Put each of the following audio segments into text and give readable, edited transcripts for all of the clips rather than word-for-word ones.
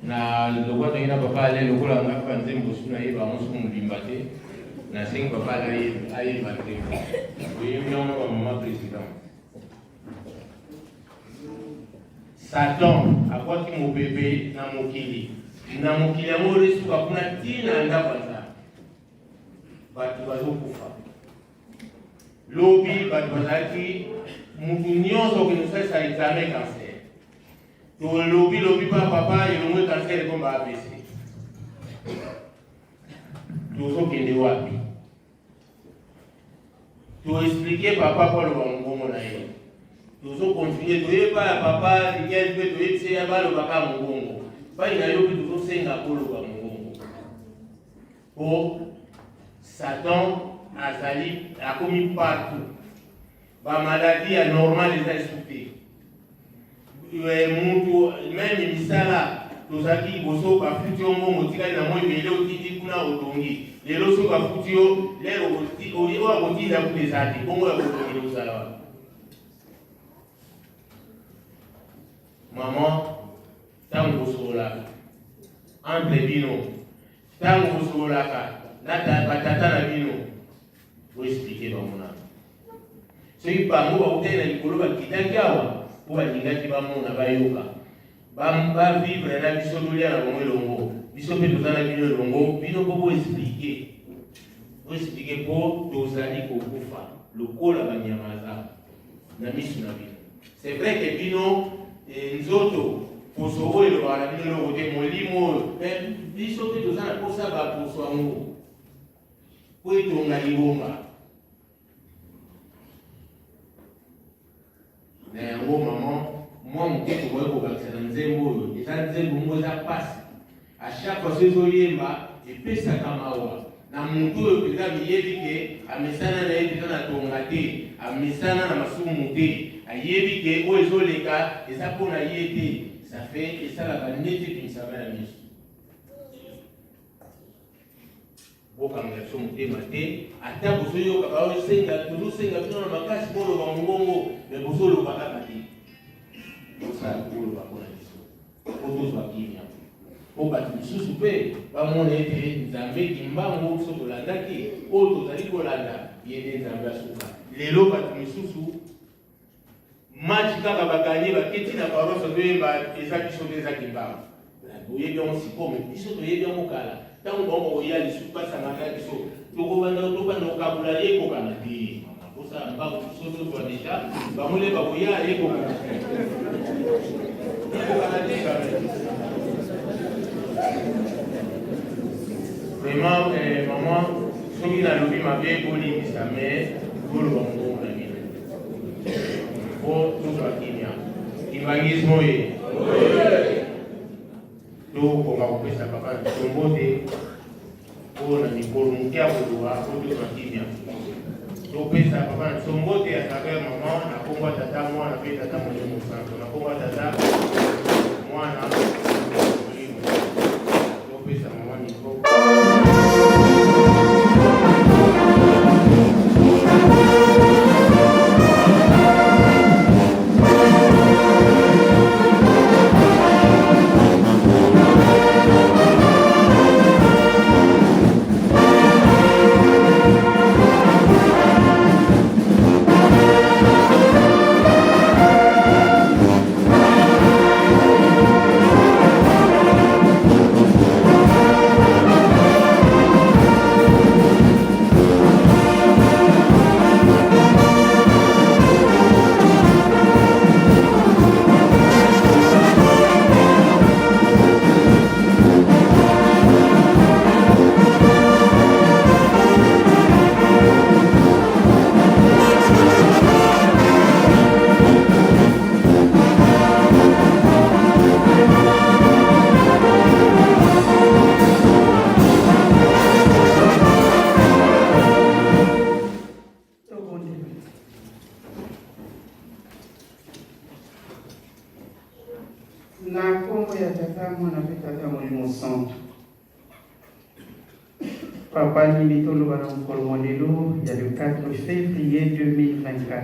Na lokola toyei na papa Ale, lokola ngai mpe banzembo mosusu nayeba yango soki mobimba te, nasengi papa Ale ayeba nzembo. Toyembi yango na bamama president. Satan abwaki mopepe na mokili, na mokili yango esuka kuna ntina ndako ya Nzambe, bato bazokufa. Lobi bato bazalaki mutu nyonso okende kosalisa examen cancer Tolobi lobi pa papa elongwe cancer ekomba AVC. Tozokende wapi? To expliquer papa po aloba mongongo na ye. Tozo continuer toye pa ya papa Miguel mpe toyebisi ye balobaka mongongo. Pai na yo mpe tozosenga koloba mongongo. Po Satan azali akomi partout. Ba maladie ya normal eza lisusu te. Mutu meme misala tozalaki liboso bafuti yo mbongo otikali na moi ebele otindi kuna otongi lelo soki bafuti yo lelo oyo akotinda kutu eza te bongo ya kotongela ozala wapi mama ntango kosololaka entre bino ntango kosololaka na batata na bino Bo expliquer bango nanu. Soki bango bautaki na likolo bakitaki awa mpo balingaki bamona bayoka ba, ba vivre na biso tolia na bango elongo biso mpe toza na bino elongo bino mpo bo expliquer bo expliquer mpo tozali kokufa lokola banyama aza na miso na bino. C'est vrai que bino eh, nzoto poso oyo elobaka na bino eloko te molimo oyo biso mpe toza na mposa baposo yango mpo etonga lingomba. Na yango mama, mwa moke tokoki kobakisa na nzembo oyo, eza nzembo moko eza mpasi. A chaque fois soki ezoyemba epesaka mawa na moto oyo mpenza amiyebi ke amesana na ye mpenza na tonga te, amesana na masumu te, ayebi ke oyo ezoleka eza mpo na ye te, ça fait esalaka neti ebimisaka ya miso. Bokangela biso motema te, ata bozoyoka baosenga, tozosenga bino na makasi boloba mongongo, me bozoloba kaka te. Bosala boloba mpo na biso, mpo tozwa kimia, mpo bato mosusu mpe bamona ete Nzambe Kimbangu biso tolandaki, oyo tozali kolanda ye nde Nzambe asuka. Lelo bato misusu Match kaka ba gagner ba keti na paroisse toyemba eza biso te eza kimbangu. Boyebi yango sikoyo mais biso toyebi yango kala. Ntango bango bakoya lisusu basangana biso tokobanda tobanda kokabola ye ekokana te. Mama bosala mbangu biso tozwa deja bango nde bakoya ye ekokana te. Ekokana te quand même. Vraiment eh, maman soki nalobi mabe bolimbisa mais boloba mongongo na bino. Po tozwa kimia. Kimbanguisme oye. Tokoka kopesa papa na biso mbote mpo na mikolo moke ya koloba mpo tozwa kimia. Topesa papa na biso mbote à travers mama na kombo ya tata mwana mpe tata molimo santo na kombo ya tata mwana molimo. Topesa mama micro. Na nkombo ya Tata, Mwana mpe Tata Molimo Santu. Papa nini toloba na mokolo mwa lelo ya le 4 février 2024.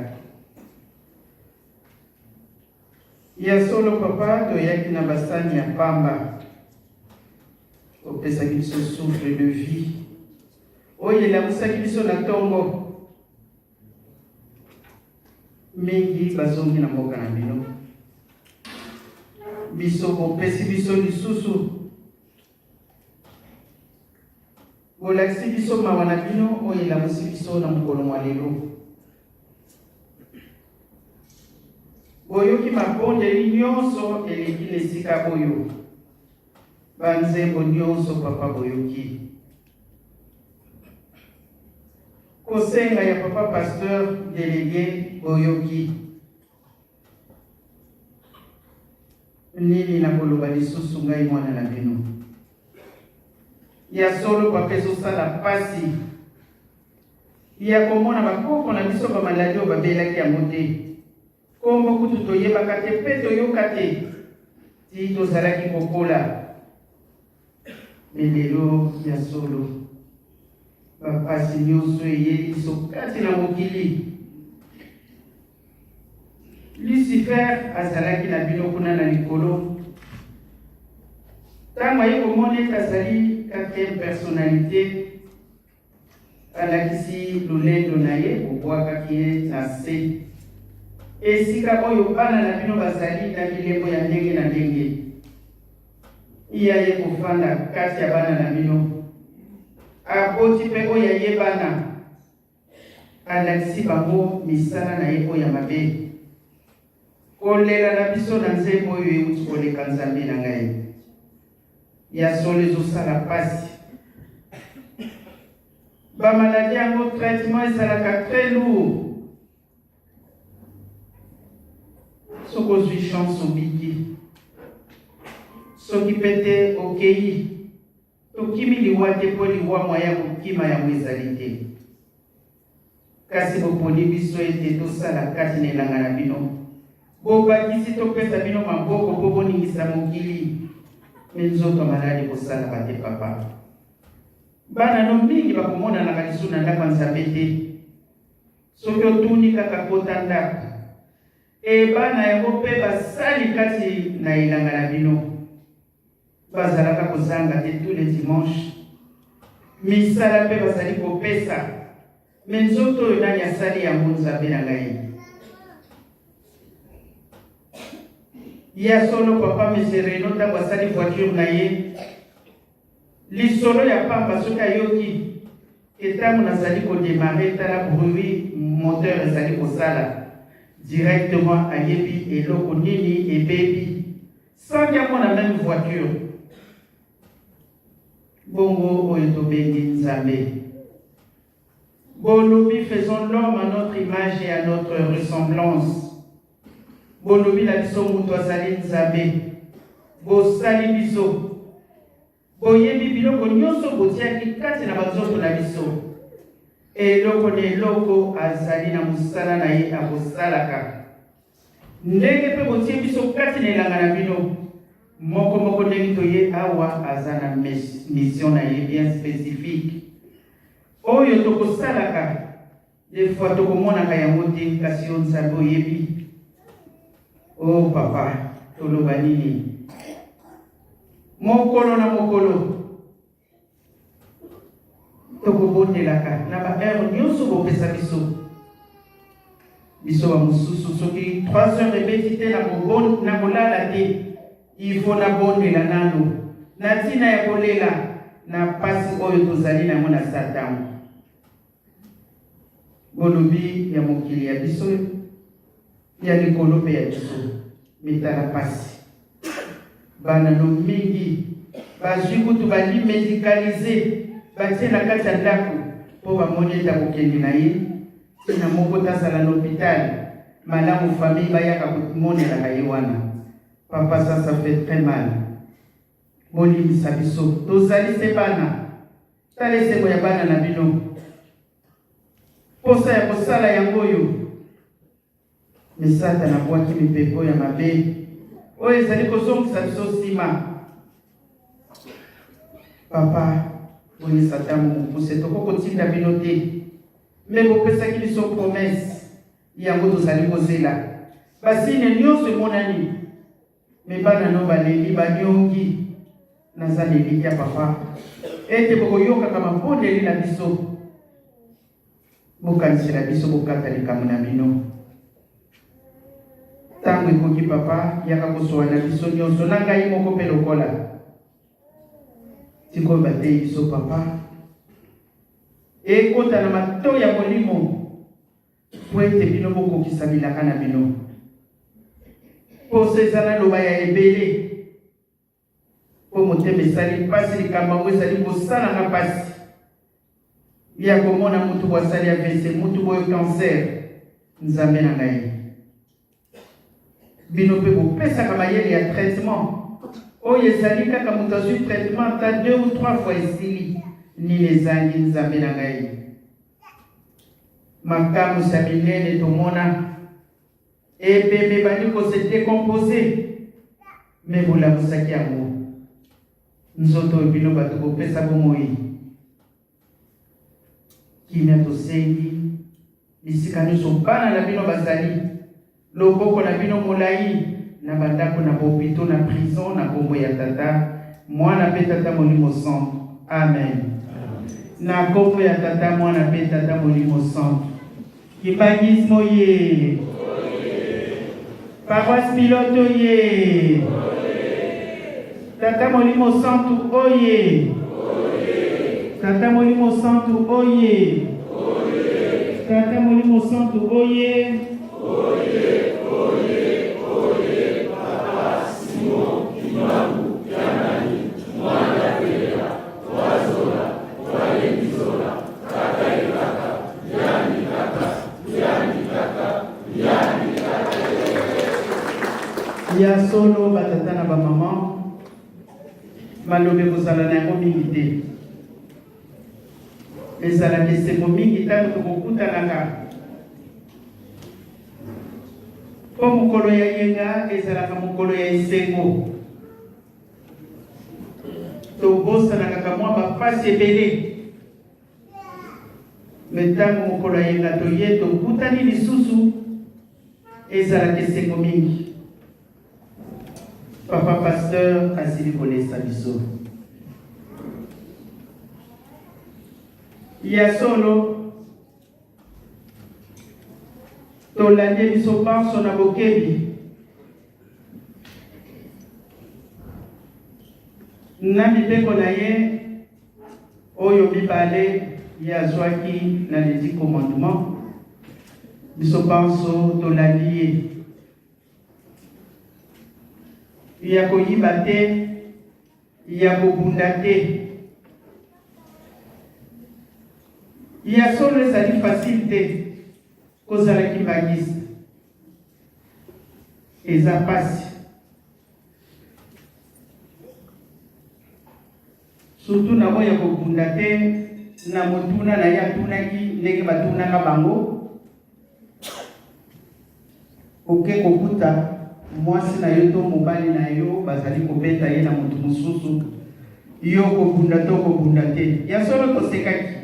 Ya solo papa, toyaki na basani ya pamba. Opesaki biso souffle de vie oyo elamusaki biso na ntongo. Mingi bazongi na mboka na bino, biso bopesi biso lisusu, bolakisi biso mawa na bino oyo elamusi biso na mokolo mwa lelo. Boyoki mabondeli nyonso eleki na esika oyo. Ba nzembo nionso papa boyoki. Kosenga ya papa pasteur delegue boyoki. Nini nakoloba lisusu ngai mwana na bino? Ya solo papa ezosala pasi ya komona bakoko na biso ba maladi oyo babelaki yango te. Kombo kutu toyebaka te mpe toyoka te ti tozalaki kokola. Me lelo ya solo bapasi nyonso eyeli biso kati na mokili. Lucifer azalaki na bino kuna na likolo ntango aye komona ete azali quatrième personnalité Alakisi lolendo na ye, bobwakaki ye na se, esika oyo bana na bino bazali na bilembo ya ndenge na ndenge. Ye aye kofanda kati ya bana na bino, aboti mpe oyo ya ye bana, alakisi bango misala na ye oyo ya mabe. Kolela na biso na nzembo oyo euti koleka, Nzambe na ngai, ya solo ezosala pasi. Bamaladi yango traitement ezalaka très lourd. Soki ozwi chance obiki, soki mpe te okei. Tokimi liwa te mpo liwa mwa ya kokima yango ezali te. Kasi boponi biso ete tosala kati na elanga na bino. Bobakisi topesa bino maboko mpo boningisa mokili. Me nzoto maladi kosalaka te papa. Bana no mingi bakomonanaka lisusu na ndako ya Nzambe te. Soki otuni kaka kota ndako. E bana yango mpe basali kati na elanga na bino. Bazalaka kozanga te tous les dimanches. Misala mpe bazali kopesa. Me nzoto oyo nani asali yango Nzambe na ngai? Ya solo papa Monsieur Reno ntango asali voiture na ye lisolo ya pamba soki ayoki ke ntango nazali kodemare tala bruit moteur ezali kosala directement ayebi eloko nini ebebi Sans amona meme voiture. Bongo oyo tobengi Nzambe. Bolobi faisons l'homme à notre image et à notre ressemblance. Bolobi na biso moto azali Nzambe. Bosali biso. Boyebi biloko nyonso botiaki kati na banzoto na biso. Eloko na eloko azali na mosala na ye akosalaka. Ndenge mpe botie biso kati na elanga na bino, moko moko ndenge toye awa aza na mission na ye bien spécifique oyo tokosalaka. Des fois tokomonaka yango te, kasi yo Nzambe oyebi. Oh papa, toloba nini? Mokolo na mokolo tokobondelaka na ba heure nyonso bopesa biso biso bamosusu soki 3 heures ebeti te na kolala te il faut nabondela nano na ntina ya kolela na mpasi oyo tozali nango na Satan. Bolobi ya mokili ya biso ya likolo mpe ya biso mitala pasi. Bana no mingi bazwi kutu bali medicalise batie na kati ya ndako mpo bamoni ete akokende na ye ntina moko tazala na hôpital malamu, famille bayaka komonelaka ye wana. Papa, ça ça fait très mal. Bolimbisa biso, tozali se bana. Tala esengo ya bana na bino, posa ya kosala yango oyo. Me Satana abwaki mipepo ya mabe oyo ezali kozongisa biso nsima. Papa, bongisa ntango mokuse, tokoki kotinda bino te, me bopesaki biso promese, yango tozali kozela. Basine nyonso emonani, me bana no baleli, baniongi. Naza na elikya, Papa, ete bokoyokaka mabondeli na biso, bokanisela biso, bokata likambo na bino. Ntango ekoki, Papa, yaka kosola na biso nyonso, na ngai moko mpe lokola. Sikoyo bateyi biso, Papa, ekota na matoi ya molimo mpo ete bino bokokisa bilaka na bino. Mposa eza naloba ya ebele mpo motema esali mpasi, likambo yango ezali kosala nga mpasi ya komona mutu bo asali AVC, mutu boyo cancer. Nzambe na ngai, bino mpe bopesaka mayele ya traitement oyo ezali kaka moto azwi traitement ata deux ou trois fois esili. Nini ezangi? Nzambe na ngai, makambo ya minene tomona, ebembe ebandi kose décomposer, mais bolamusaki yango. Nzoto oyo bino bato bopesa bomoi. Kimia tosengi bisika nyonso bana na bino bazali, loboko na bino molai na bandako, na bahôpitaux, na prison, na nkombo ya Tata, Mwana mpe Tata Molimo Santu, amen. Na nkombo ya Tata, Mwana mpe Tata Molimo Santu. Kimbanguisme oye! Paroisse pilote oye! Tata Molimo Santu oye! Tata Molimo Santu oye! Tata Molimo Santu oye! Oye, oye, oye, Papa Simon Kimbangu Kiangani, Mwana Teya, Twazola, Twalendizola, Kaka Ekaka, Yandi Kaka, Yandi Kaka, Yandi Kaka. Ya solo, batata na bamama, maloba ekozala na yango mingi te. Ezalaka esengo mingi ntango tokokutanaka, mpo mokolo ya yenga ezalaka mokolo ya esengo. Tobosanaka mwa bapasi ebele, mais ntango mokolo ya yenga toye tokutani lisusu, ezalaka esengo mingi. Papa pasteur asili kolesa biso. Ya solo, tolandi biso banso na bokebi na mibeko na ye oyo mibale ye azwaki na les 10 commandements. Biso banso tolandi ye ya koyiba te, ya kobunda te. Ya solo, ezali facile te kozala kimbanguiste, eza pasi, surtout na oyo ya kobunda te. Na motuna na ye atunaki ndenge batunaka bango: oke kokuta mwasi na yo to mobali na yo bazali kobeta ye na moto mosusu, yo kobunda to kobunda te? Ya solo, tosekaki.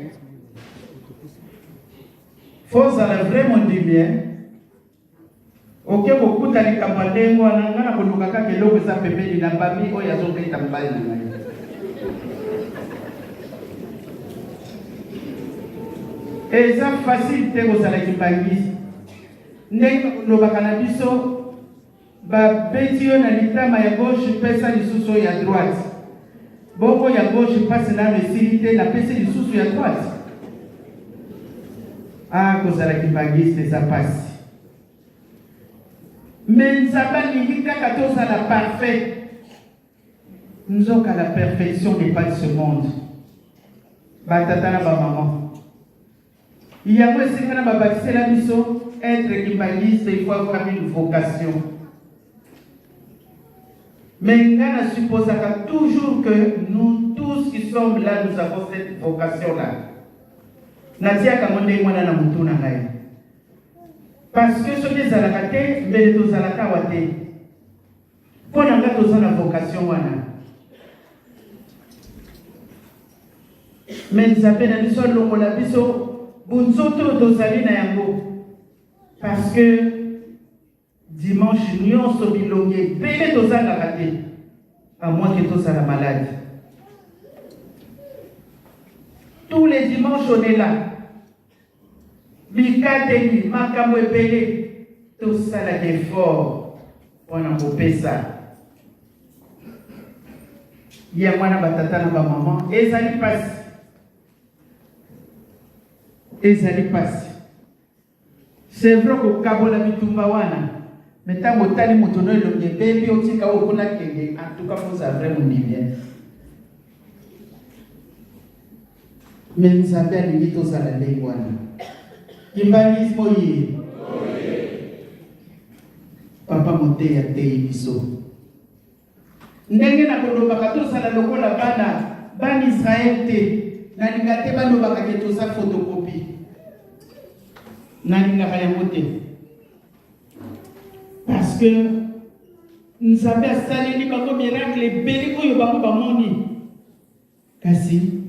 Faut ozala vrai mondimi, eh? Oke kokuta likambo ya ndenge wana, ngai na koluka kaka eloko eza pembeni na bami oyo azobeta mobali na ngai. Eza facile te kozala kimbanguiste. Ndenge olobaka na biso, babeti yo na litama ya gauche, pesa lisusu oyo ya droite. Bongo ya gauche mpasi nano esili te, napesi lisusu ya droite. Ah, kozala kimbanguiste eza mpasi, mais Nzambe alingi kaka tozala parfait. Nzoka la perfection n'est pas de ce monde. Batata na bamama, yango esika na babakisela biso, être kimbanguiste, il faut avoir une vocation. Mais nga na supposaka toujours que nous tous qui sommes là, nous avons cette vocation là. Natiaka yango ndenge wana na motu na ngai, parce que soki ezalaka te, mbele tozalaka awa te. Mpo na nga, toza na vocation wana, mais Nzambe na biso alongola biso bunzoto oyo tozali na yango, parce que dimanche nyonso bilongi ebele tozangaka te, à moins que tozala malade. les dimanches on est là. Bikateli, makambo ebele, tosalaka effort mpo na kopesa. Yango wana batata na bamama, ezali mpasi, ezali mpasi. C'est vrai kokabola bitumba wana, mais ntango otali moto no elongi ebebi, otika oyo kuna kende, en tout cas foza vrai mondimi. Mais Nzambe alingi tozala ndenge wana. Kimbanguisme oye. Papa moteyi ateyi biso. Ndenge na kolobaka tozala lokola bana bana Israël te. Nalinga te balobaka ke toza photocopie. Nalingaka yango te. Parce que Nzambe asaleli bango miracle ebele oyo bango bamoni. Kasi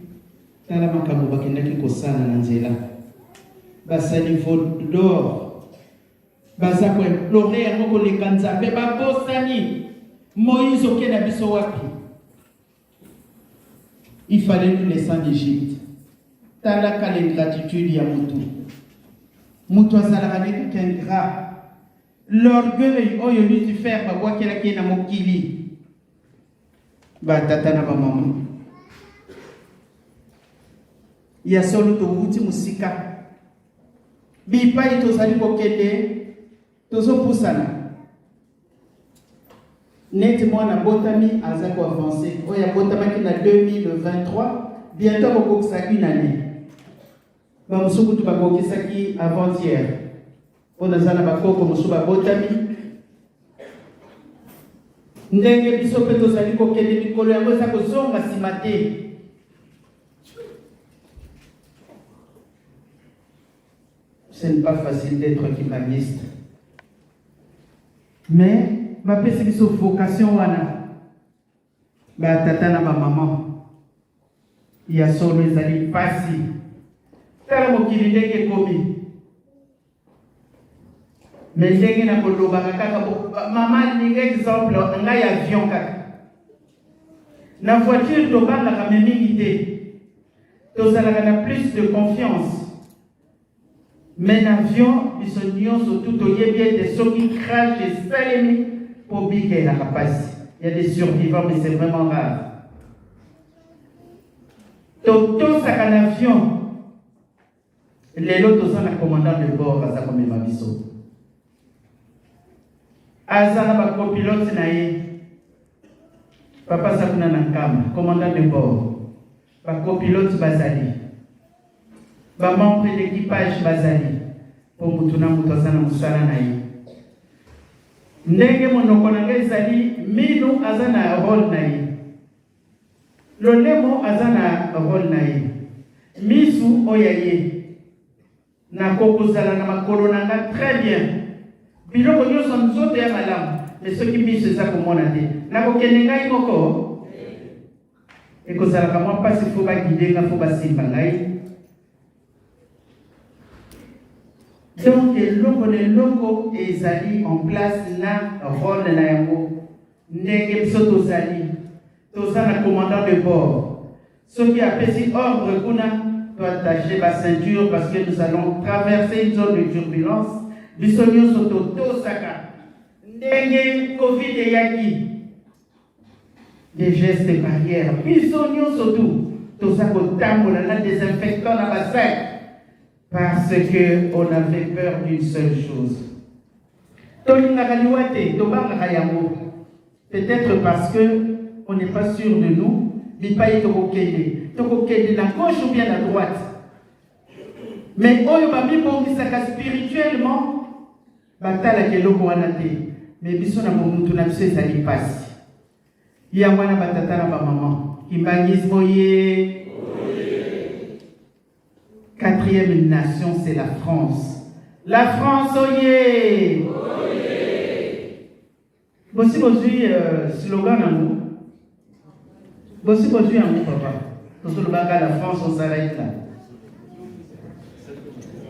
tala makambo bakendaki kosala na nzela. Basali veau d'or. Baza ko implorer yango koleka Nzambe babosani. Moïse oke na biso wapi? Il fallait nous laisser en Égypte. Talaka l'ingratitude ya mutu. Mutu azalaka neti qu'ingrat. L'orgueil oyo Lucifer babwakelaki ye na mokili. Ba tata na ba mama. Ya solo towuti mosika. Bipai tozali kokende tozopusana. Neti mwana abotami aza ko avancer. Oyo abotamaki na 2023 bientôt akokokisa une année. Ba mosusu kutu bakokisaki avant-hier. Mpo naza na bakoko mosusu babotami. Ndenge biso mpe tozali kokende mikolo yango eza kozonga nsima te. Ce n'est pas facile d'être kimbanguiste. Mais bapesi biso vocation wana ba tata na ba mama ya solo ezali mpasi. Tala mokili ndenge ekomi. Me ndenge na kolobaka kaka mama alinga exemple ngai avion kaka na voiture tobangaka me mingi te tozalaka na plus de confiance Mais na avion biso nionso tout toyebi ete soki crash esalemi po bika elaka pasi. Il y a des survivants mais c'est vraiment rare. Totosaka na avion lelo toza na commandant de bord aza komema biso aza na bacopilote na ye papa aza kuna na nkamba commandant de bord Ba copilotes bazali, ba membres d'equipage bazali, mpo mutu na mutu aza na mosala na ye. Ndenge monoko na ngai ezali, minu aza na role na ye, lolemo aza na role na ye, misu oyo ya ye. Nakokozala na makolo na nga très bien, biloko nyonso nzoto ya malamu, mais soki miso eza komona te, nakokende ngai moko ekozalaka mwa mpasi, fo bagide nga, fo basimba ngai. Donc eloko na eloko ezali en place na role na yango. Ndenge biso tozali, toza na commandant de bord. Soki apesi ordre kuna, to attacher ba ceinture parce que nous allons traverser une zone de turbulence. Biso nyonso totosaka ndenge Covid eyaki, des gestes barrières. Biso nyonso tu toza kotambola na désinfectant na ba sac parce que on avait peur d'une seule chose. Tolingaka liwa te, tobangaka yango. Peut-être parce que on n'est pas sûr de nous, bipai tokokende, tokokende na gauche ou bien na droite. Mais oyo bamibongisaka spirituellement, batalaka eloko wana te. Mais biso na bomutu na biso ezali mpasi. Yango wana batata na bamama, kimbanguisme oye. Quatrième nation, c'est la France. La France, oye! Bosi bozwi euh, slogan nango? Bosi bozwi yango papa? Tozolobaka la France, on s'arrête là.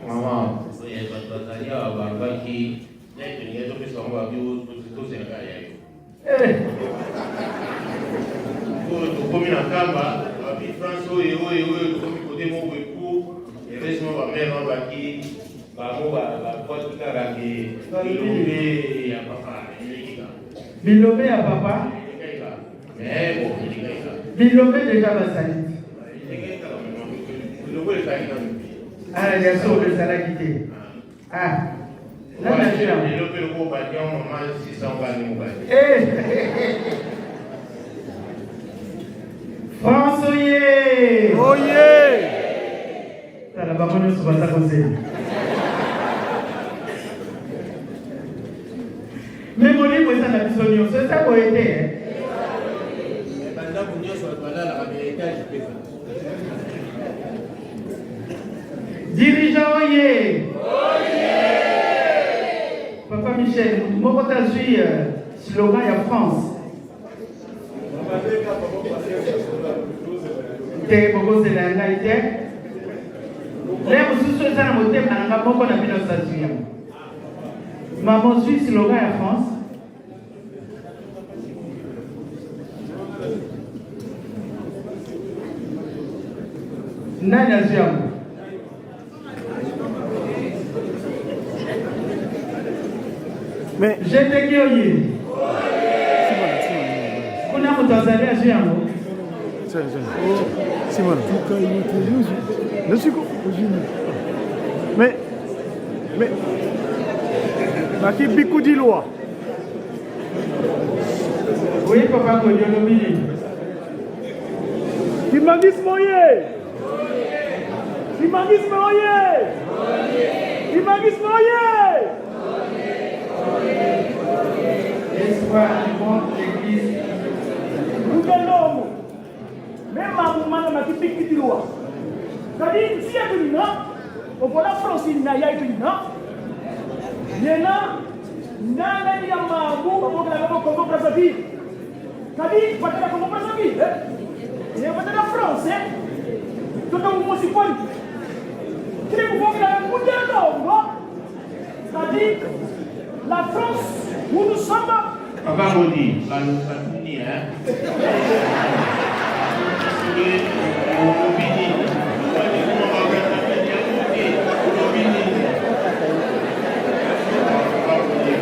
Maman, bato bazali awa balobaki neti tolingi topesa bango babi tozelaka ya yo. Eh. Oyo tokomi na Nkamba, babi France oyo oyo oyo tokomi kote moko boye. Heureusement ba mère wana baki bango bakwaki kaka ke bilombe ya papa eleki kaka. Bilombe ya papa. Elekaki kaka. Mais bon, elekaki kaka. Bilombe deja basali te. Elekaki kaka mama. Biloko ezalaki nanu te. Ah, ya solo ezalaki te. Ah, nani azwi yango? Lelo mpe loko obandi yango mama 600 bani mobali. Eh! France oye! Oye! Tala bango nyonso baza kozela. Me molimo eza na biso nyonso, eza boye te eh? Bandako nyonso bato balalaka na etage mpe. Dirigeant oye! Papa Michel, motu moko te azwi slogan ya France. Te, bokozela ya ngai te. Le mosusu eza na motema na nga moko na bino azwi yango. Mama ozwi slogan ya France? Nani azwi yango? Mais Jeteki oye. Kuna moto azali azwi yango. Simona. Mais mais Baki Bikudilwa. Oui, papa Kodi olobi nini? Kimbanguisme oye! Kimbanguisme oye! Kimbanguisme oye! Espoir du monde, l'église. Mukelomo. Me mamu mana makipikidilwa. Kadi ntia tunina. Okola France na ya tunina. Yena nana ya mamu babokela na Congo Brazzaville. Kadi patela Congo Brazzaville. Eh? Ye patela France. Eh? Toto mumosi kwani. Kile kubokela mukelomo. C'est-à-dire la France où nous sommes. Papa Modi, batuni hein. Olobi nini? Olobi nini? Papa Modi.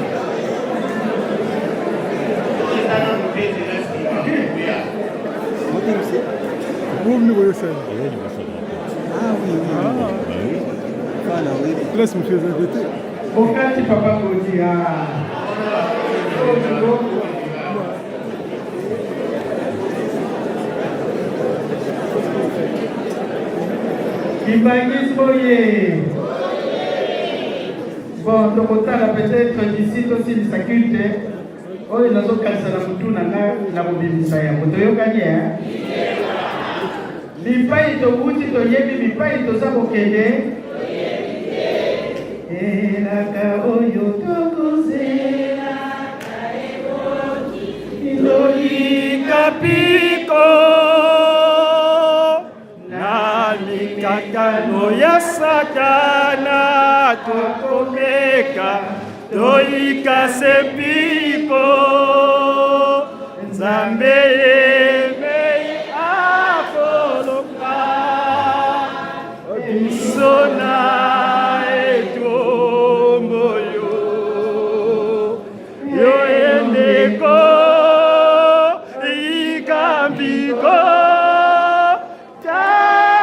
Eza nanu te nzela nsima koya. Ah oui, oui, oui. Voilà, oui. Laisse monsieur les invités. Okati papa Kodi ah. Kimbanguisme oye. Bon, tokotala peut-être d'ici tosilisa culte oyo nazokanisa na motu na nga na kobimisa yango toyokani eh? Bipai towuti toyebi bipai toza kokende elaka oyo tokozela Loyika piko na mikakano ya Satana tokomeka toyika se mpiko Nzambe yemei akoloka biso na etumbu yo yo endeko ikambiko tarakembo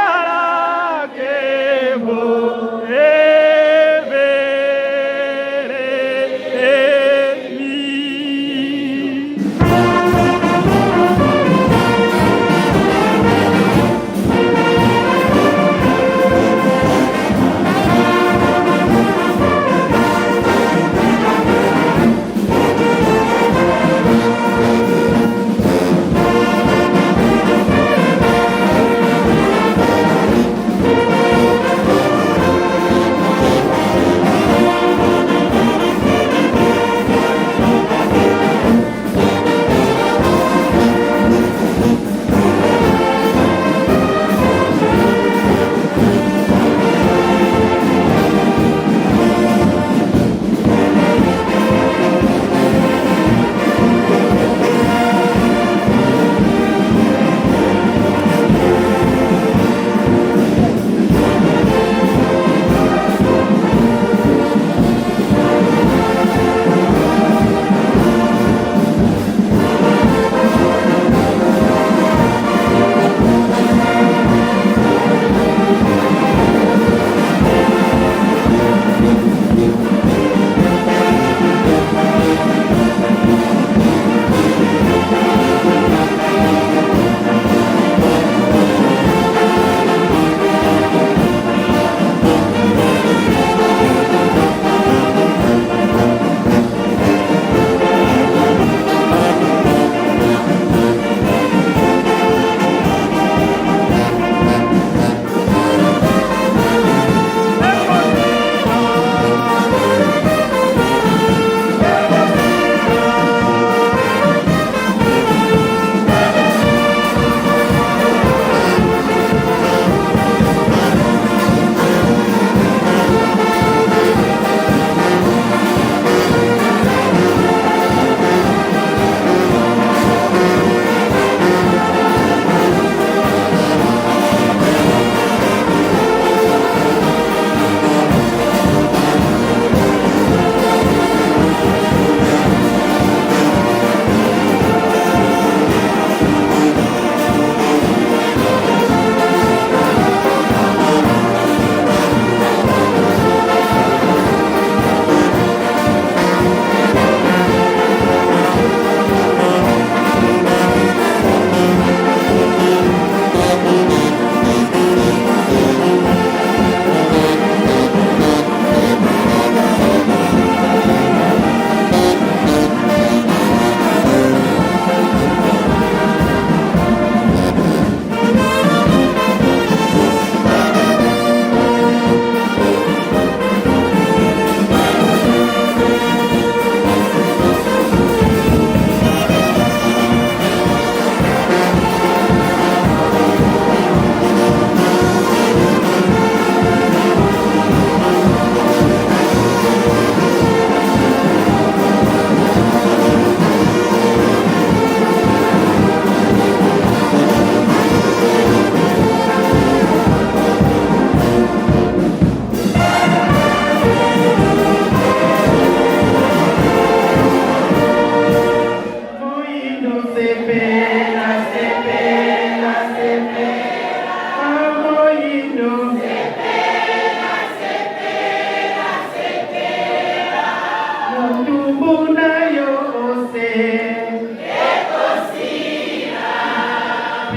ebelemi.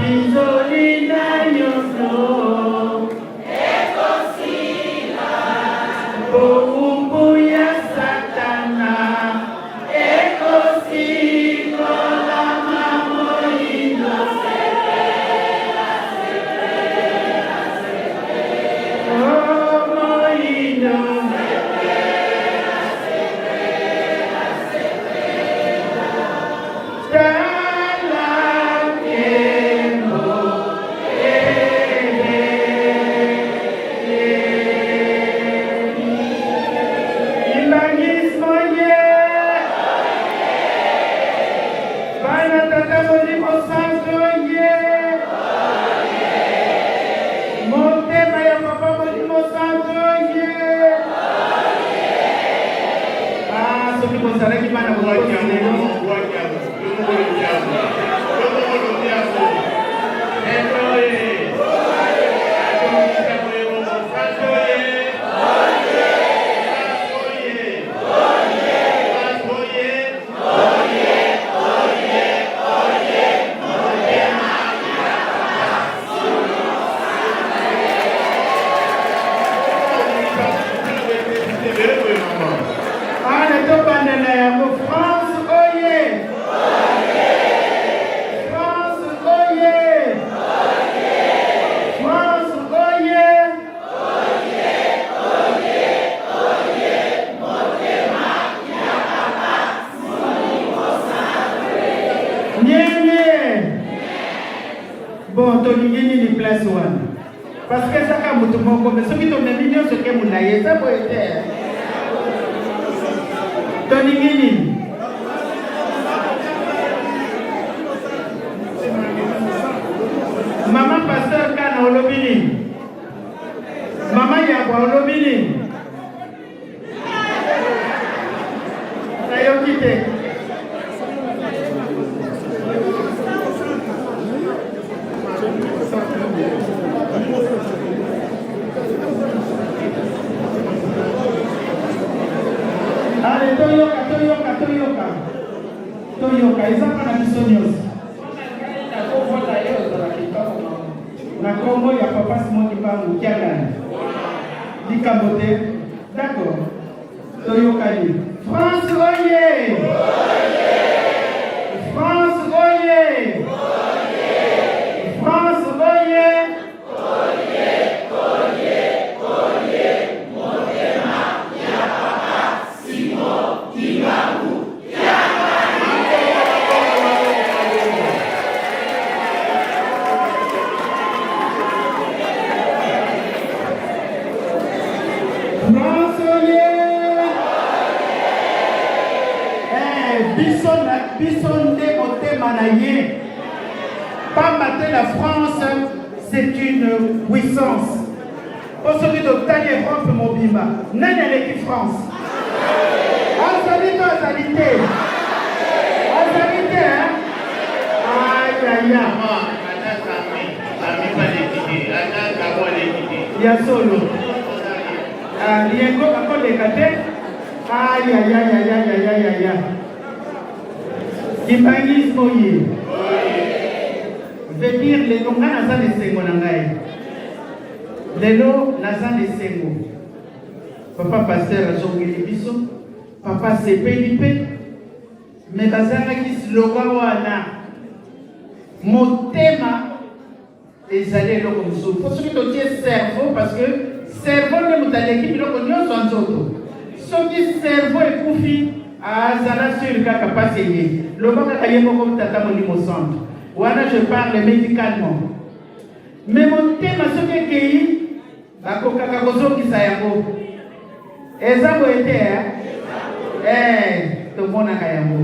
Mapinzoli na nyonso ekosila, bowumbu ya Satana ekosikolama moyindo. Sepela, sepela, sepela, oh moyindo. Sepela, sepela, sepela. Tala nkembo ebele. Kimbanguisme ye. Bana Tata Molimo Santo ye. Motema ya Papa Molimo Santo ye. Ah, soki bozalaki bana botosi lelo. Bana tobanda na yango France oye! France oye! France oye! Nyenge! Bon, tolingi nini place wana? Parce que ezaka moto moko, mais soki tomemi nyonso ke molayi eza boye te. Tolingi nini? Mama Pasteur Kana olobi nini? Mama Yabwa olobi nini? Nayoki te. Ale toyoka toyoka toyoka toyoka eza mpo na biso nyonso na kombo ya papa Simon Kimbangu Kiangani likambo te d'accord toyokani France oye France oye France oye Biso na biso nde motema na ye pamba te la France c'est une puissance Po soki totali Europe mobimba, nani aleki France? Azali to azali te? Azali te hein? Ayaya. Ya solo. Ah, Riengo akoleka te. Ayayayayayayaya. Kimbanguisme oye. Veut dire lelo nga naza na esengo na ngai. Lelo naza na esengo. Papa pasteur azongeli biso, papa asepeli mpe, me bazangaki slogan wana motema ezali eloko mosusu mpo soki totie cerveau parce que cerveau nde moto aleki biloko nyonso ya nzoto soki cerveau ekufi azala sur kaka mpasi eye loba kaka ye moko tata molimo centre wana je parle médicalement Mais motema soki ekeyi bakokaka kozongisa yango. Eza boye te eh? Eh, tomonaka yango.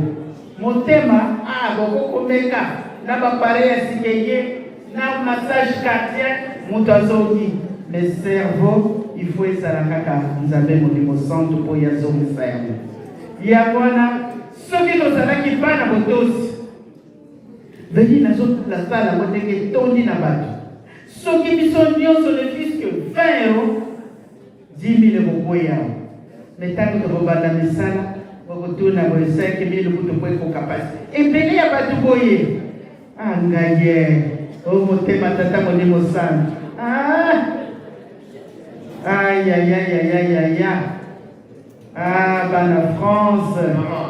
Motema ah bokokomeka na ba appareil ya sika eye na massage cardiaque moto azongi. Mais cerveau il faut ezala kaka Nzambe Molimo Santu mpo ye azongisa yango. Yango wana soki tozalaki bana botosi Veni nazotala sala yango ndenge etondi na bato. Soki biso nyonso ne fût que 20 euros, 10 000 ekokweya awa. Me ntango tokobanda misala bokotuna boye 5 000 kutu mpo ekoka mpasi. Ebele ya bato boye. Ah ngai ye. O motema tata molimo santu. Ah! Aïe, aïe, aïe, aïe, aïe, aïe. Ah, bana France. Maman.